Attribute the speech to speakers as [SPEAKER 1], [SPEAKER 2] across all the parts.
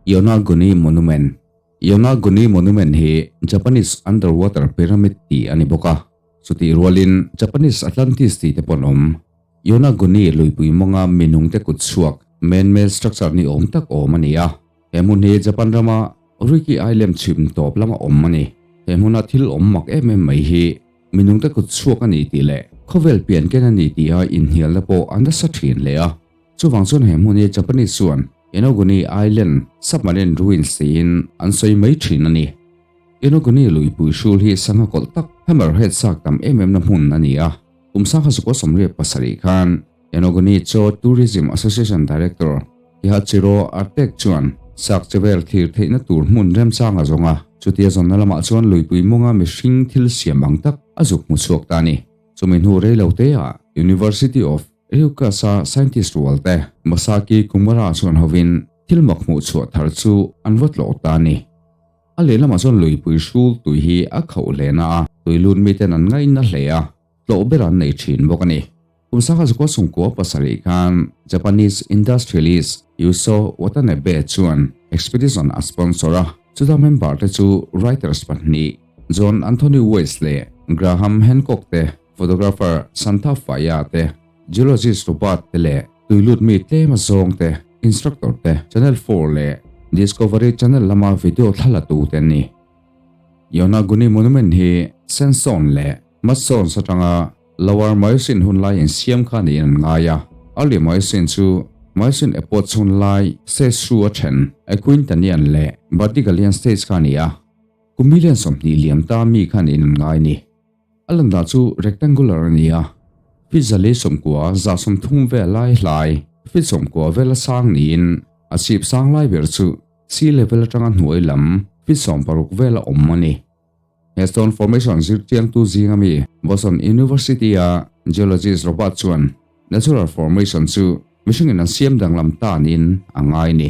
[SPEAKER 1] Yonaguni Monument Yonaguni Monument hi Japanese underwater pyramid tih a ni bawk a, chutih rualin Japanese Atlantis tih te pawh an awm. Yonaguni luipui mawnga minungte kut chhuak man-made structure ni awm tak awm a ni a. He hmun hi Japan rama Riki Island chhim tawp lama awm a ni. He hmuna thil awm mak em em mai hi minungte kut chhuak a ni tih leh khawvel pian ken a ni tia inhnialna pawh a nasa thin hle a. Chuvang chuan he hmun hi Japanese chuan Yonaguni Island submarine ruins tiin an sawi mai thin a ni. Yonaguni luipui hrul hi sangha kawlh tak hammerhead sak tam em emna hmun a ni a. Kum sangha zakua 87 khan Yonaguni Cho Tourism Association Director Kihachiro Artek chuan sak chevel thlir theihna tur hmun remchang a zawng a, chutia zawnna lamah chuan luipui mawnga mihring thil siam ang tak a zuk hmu chhuak ta a ni. Chumi hnu rei lo teah University of Ryukyusa scientist rual te Masaki Kumura chuan hovin thil mak hmuh chhuah thar chu an va tlawh ta a ni. A lehlamah chuan luipui hrul tui hi a khauh hle na a, tui lut miten an ngaihna hle a, tlawh ber an nei thin bawk a ni. Kum sangha zakua chhungkua pasarih khan Japanese industrialist Yuso Watanabe chuan expedition a sponsor a, chuta member te chu writers pahnih John Anthony West leh Graham Hancock te, photographer Santha Faya te, geologist Robert te leh tuilut mi tlem azawng te, instructor te, Channel 4 leh Discovery Channel lama video thla la tu te an ni. Yonaguni Monument hi sandstone leh mudstones atanga Lower Miocene hun lai insiam kha niin an ngai a. Early Miocene chu Miocene Epoch hun lai stage hru a then Aquintanian leh Burdigalian stage kha a ni a. Kum million 20 liam ta mi kha niin an ngai a ni. A landan chu rectangular a ni a, feet 490 130 vel lai hlai, feet 90 vela sang niin a chhip sang lai ber chu sea level atanga hnuai lam feet 60 vela awm a ni. He stone formation zirchiangtu zinga mi Boston University-a geologist Robert chuan natural formation chu mihringin an siam danglam tanin a ngai a ni.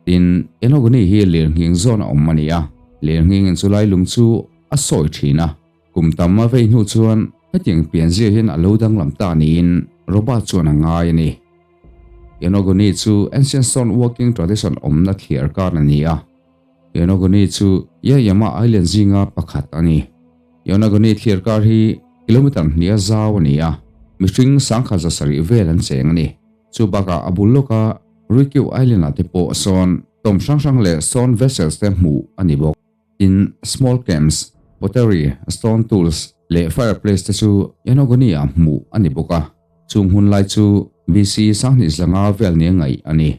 [SPEAKER 1] Tin, Enoguni hi lirnghing zawn a awm a ni a, lirnghingin chulai lung chu a sawi thin a. Kum tam a vei hnu chuan hetiang pianzia hian a lo danglam ta niin Robert chuan a ngai a ni. Enoguni chu ancient stone working tradition awmna thliar kar a ni a. Yonaguni chu Yaeyama Island zinga pakhat a ni. Yonaguni thliar kar hi kilometer hnih a zau a ni a, mihring sangkhat 700 vel an cheng a ni. Chu bakah a bul lawka Ryukyu Island-ah te pawh sawn tawm hrang hrang leh stone vessels te hmuh a ni bawk. Tin, small camps, pottery, stone tools leh fireplace te chu Yonaguni-ah hmuh a ni bawk a. Chung hun lai chu BC 2500 vel nia ngaih a ni.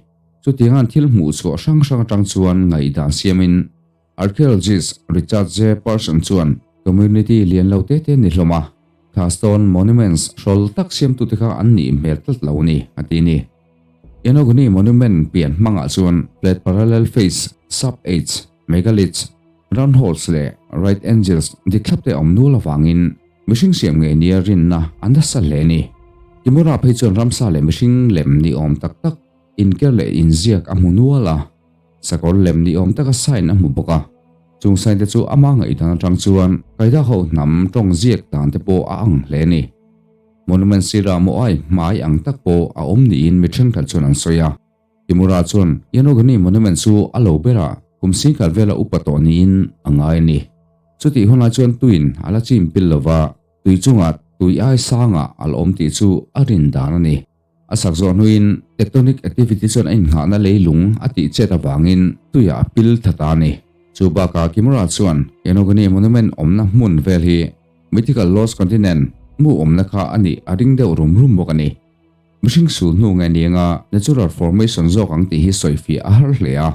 [SPEAKER 1] Chutianga'n thil hmuh chhuah hrang hrang atang chuan ngaihdan siamin archaeologist Richard J. Parson chuan community lian lo te te ni hlawm a, kha stone monuments hrawl tak siamtute kha an nih hmel tlat lo ni, a ti ni. Yonaguni monument pian hmangah chuan plate parallel face, sub-edge, megaliths, round holes leh right angles dik thlap te a awm nual avangin mihring siam ngei nia rinna a nasa hle ni. Kimura phei chuan ramsa leh mihring lem ni awm tak tak Inker leh inziak a hmu nual a, sakawr lem ni awm taka sign a hmu bawk a. Chung sign te chu ama ngaihdan atang chuan Kaida ho hnam tawng ziak dan te pawh a ang hle a ni. Monument sirah Moai hmai ang tak pawh a awm niin mi thenkhat chuan an sawi a. Kimura chuan Yonaguni Monument chu a lo berah kum 10,000 vela upa tawh niin a ngai a ni. Chutih hunlai chuan tuin a la chim pil lova, tui chungah tui ai sangah a la awm tih chu a rin dan a ni. A sak zawh hnuin tectonic activity chuan a innghahna leilung a tih chet avangin tuiah a pil tha ta a ni. Chu bakah Kimura chuan Yonaguni Monument awmna hmun vel hi mythical lost continent mu awmna kha a nih a ring deuh rum rum bawk a ni. Mihring sul hnu nge nianga natural formation zawk ang tih hi sawifiah a har hle a,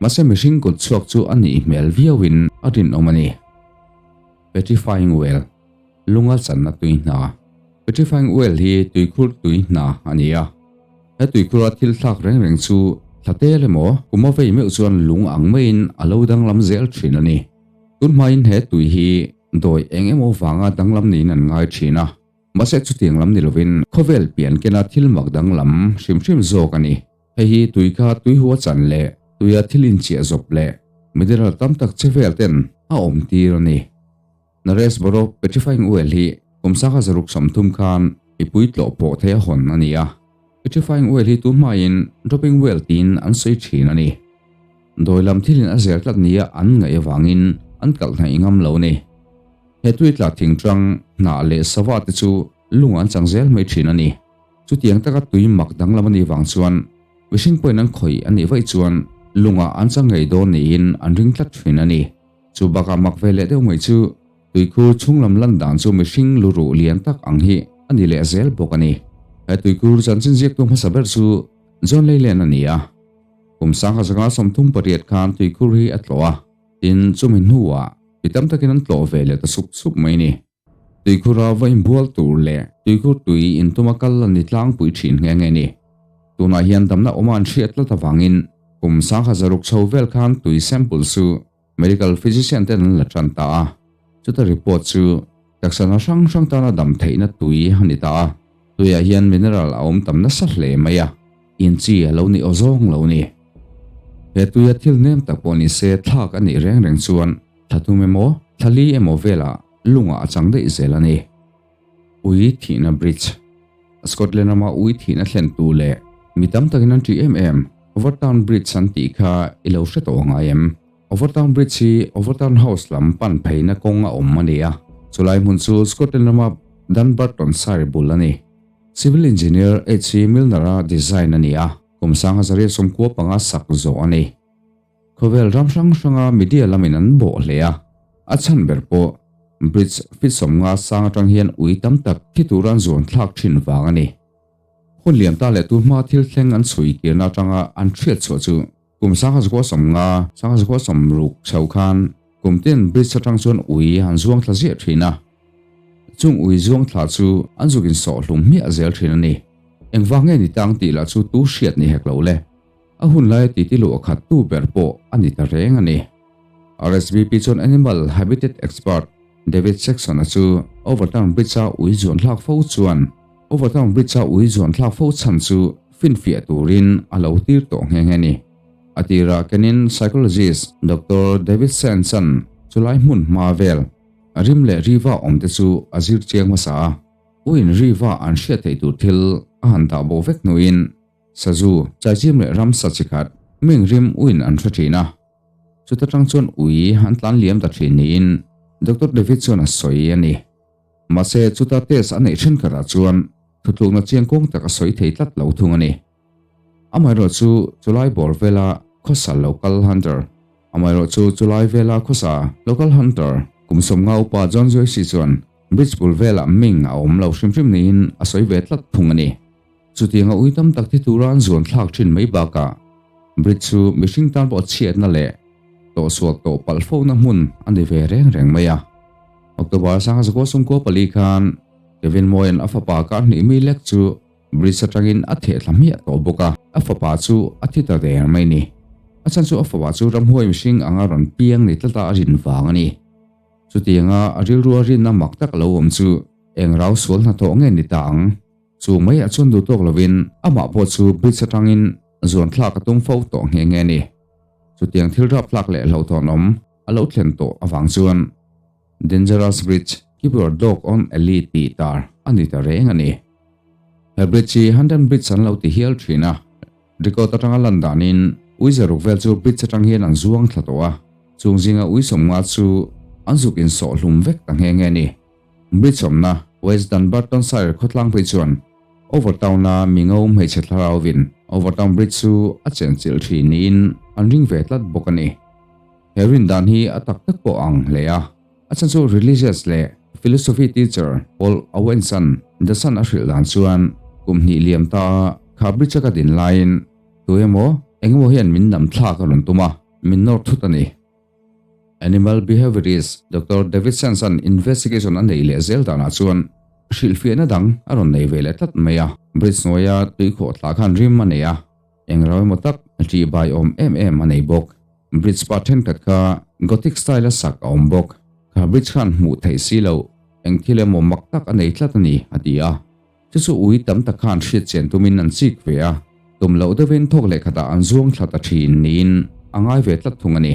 [SPEAKER 1] mahse mihring kut chhuak chu a nih hmel viauin a rinawm a ni. Petrifying Well. Lunga channa tui hna. Petrifying well hi tuikhur tui hna a ni a. He tuikhura thil thlak reng reng chu thla tel emaw kum a vei meuh chuan lung ang maiin a lo danglam zel thin a ni. Tun hmain he tui hi dawi eng emaw vanga danglam niin an ngai thin a. Mahse chutiang lam ni lovin khawvel pian kena thil mak danglam hrim hrim zawk a ni. Hei hi tui kha tui hua chan leh tuia thil inchiah zawp leh mineral tam tak che vel ten a awm tir a ni. Naresh Boro Petrifying Well hi kum 1630 khan mipui tlawh pawh thei a hawn a ni a. Petrifying Well hi tun hmain Dropping Well tiin an sawi thin a ni. Dawi lam thilin a zel tlat nia an ngaih avangin an kalh hnaih ngam lo a ni. He tui tla thingtang, hnah leh sava te chu lung an chang zel mai thin a ni. Chutiang taka tui mak danglam a nih vang chuan mihring pawhin an khawih a nih vaih chuan lungah an chang ngei dawn niin an ring tlat thin a ni. Chu bakah mak ve leh deuh mai chu tuikhur chhunglam lan dan chu mihring luruh lian tak ang hi a ni leh zel bawk a ni. He tuikhur chanchin ziaktu hmasa ber chu John Leyland a ni a. Kum sangha zanga 38 khan tuikhur hi a tlawh a, tin chumi hnuah mi tam takin an tlawh ve leh ta sup sup mai a ni. Tuikhura va inbual tur leh tuikhur tui intuma kal an ni tlangpui thin nghe nghe a ni. Tunah hian damna awma an hriat tlat avangin kum 1600 chho vel khan tui sample chu medical physician ten an la tan ta a, chuta report chu taksa hna hrang hrang tana dam theihna tui a ni ta a, tuiah hian mineral a awm tam nasa hle mai a, in chi a lo ni aw zawng lo ni. He tuia thil nem tak pawh ni se thlak a nih reng reng chuan thla thum emaw thla li emaw velah lungah a chang daih zel a ni. Ui thihna bridge. Scotland rama ui thihna thlen tu leh mi tam takin an ṭih em em Overtoun Bridge an tih kha i lo hre tawh ngai em? Overtoun Bridge hi Overtoun House lam pan pheina kawng a awm a ni a, chulai hmun chu Scotland rama Dunbartonshire bul a ni. Civil engineer HC Milner-a design a ni a, kum 1995 sak zawh a ni. Khawvel ram hrang hranga media lamin an bawh hle a, a chhan ber pawh bridge feet 50 sang atang hian ui tam tak thi tura an zuan thlak thin vang a ni. Hun liam ta leh tu hma thil thleng an chhui kirna atanga an hriat chhuah chu kum 1950, 1960 chho khan kum tin bridge atang chuan ui an zuang thla ziah thin a. Chung ui zuang thla chu an zuk insawh hlum hmiah zel thin a ni. Engvang nge ni tang tih lah chu tu hriat ni hek lo le. A hun laia titi luh a khat tu ber pawh a ni ta reng a ni. RSVP chuan Animal Habitat Expert David Saxon-a chu Overtoun Bridge-a ui zuan thlak fo chuan Overtoun Bridge-a ui zuan thlak fo chhan chu finfiah turin a lo tir tawh nghe nghe a ni. A tirah kenin Psychologist Doctor David Sands-a'n chulai hmun hma vel rim leh riva awmte chu a zir chiang hmasa a, uiin riva an hriat theih tur thil a han dah bo vek hnuin Sazu, chaizim leh ramsa chi khat, ming rim uiin an hre thin a. Chuta tang chuan ui an tlan liam ta thin niin Doctor David chuan a sawi a ni. Mahse, chuta test a neih thenkhatah chuan thutlukna chiang kawng tak a sawi thei tlat lo thung a ni. Amaherawh chu chulai bawr vela khawsa local hunter, amaherawh chu chulai vela khawsa local hunter kum 50 upa John Joyce chuan bridge bul velah ming a awm lo hrim hrim niin a sawi ve tlat thung a ni. Chutianga ui tam tak thi tura an zuan thlak thin mai bakah bridge chu mihring tan pawh chhiatna leh tawhsual tawh palh fona hmun a ni ve reng reng mai a. October 1994 khan Kevin Moy-a'n a fapa kar hnih mi lek chu bridge atangin a theh thla hmiah tawh bawk a, a fapa chu a thi ta der mai ni. A chhan chu a fapa chu ramhuai mihring anga rawn piang ni tlata a rin vang a ni. Chutianga a rilru a rinna mak tak lo awm chu eng rau sual hnathawh nge ni ta ang? Chu mai ah chuan duh tawk lovin amah pawh chu bridge atangin zuan thlak a tum fo tawh nghe nghe a ni. Chutiang thil rap tlak leh hlauhthawn awm a lo thlen tawh avang chuan Dangerous Bridge, Keep Your Dog On A Lead tih tar a ni ta reng a ni. He bridge hi Hunton Bridge an lo ti hial thin a, record atanga lan danin ui zaruk vel chu bridge atang hian an zuang thla tawh a, chung zinga ui 50 chu an zuk insawh hlum vek ta nghe nghe a ni. Bridge awmna West Dunbartonshire khawtlang phei chuan Overtown-a mingo hmeichhe thlarauvin Overtoun Bridge chu a chenchilh thin niin an ring ve tlat bawk a ni. He rin dan hi a tak tak pawh ang hle a, a chhan chu religious leh philosophy teacher Paul Owenson The Sun a hrilh dan chuan kum hnih liam ta kha bridge a ka din laiin tu emaw engemaw hian min nam thlak a rawn tum a, min nawr thut a ni. Animal behaviorist Doctor David Sands-a'n investigation a neih leh zel danah chuan hrilhfiahna dang a rawn nei ve leh tlat mai a. Bridge hnuaia tuikhawh thla khan rim a nei a, eng rau emaw tak ṭih bai awm em em a nei bawk. Bridge pa thenkhat kha Gothic style-a sak a awm bawk. Kha bridge khan hmuh theih si loh eng thil emaw mak tak a nei tlat a ni, a ti a. Chu chu ui tam tak khan hriat chian tumin an chik ve a, tum loh deuhin thawk leh khatah an zuang thla ta thin niin a ngai ve tlat thung a ni.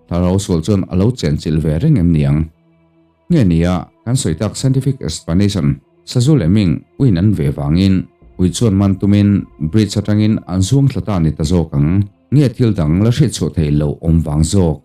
[SPEAKER 1] Thlarau sual chuan a lo chenchilh ve reng em niang? Nge nia, kan sawi tak scientific explanation sazu leh ming uiin an ve vangin ui chuan man tumin bridge atangin an zuang thla ta ni ta zawk ang. Nge thil dang la hriatchhuah theih loh awm vang zawk?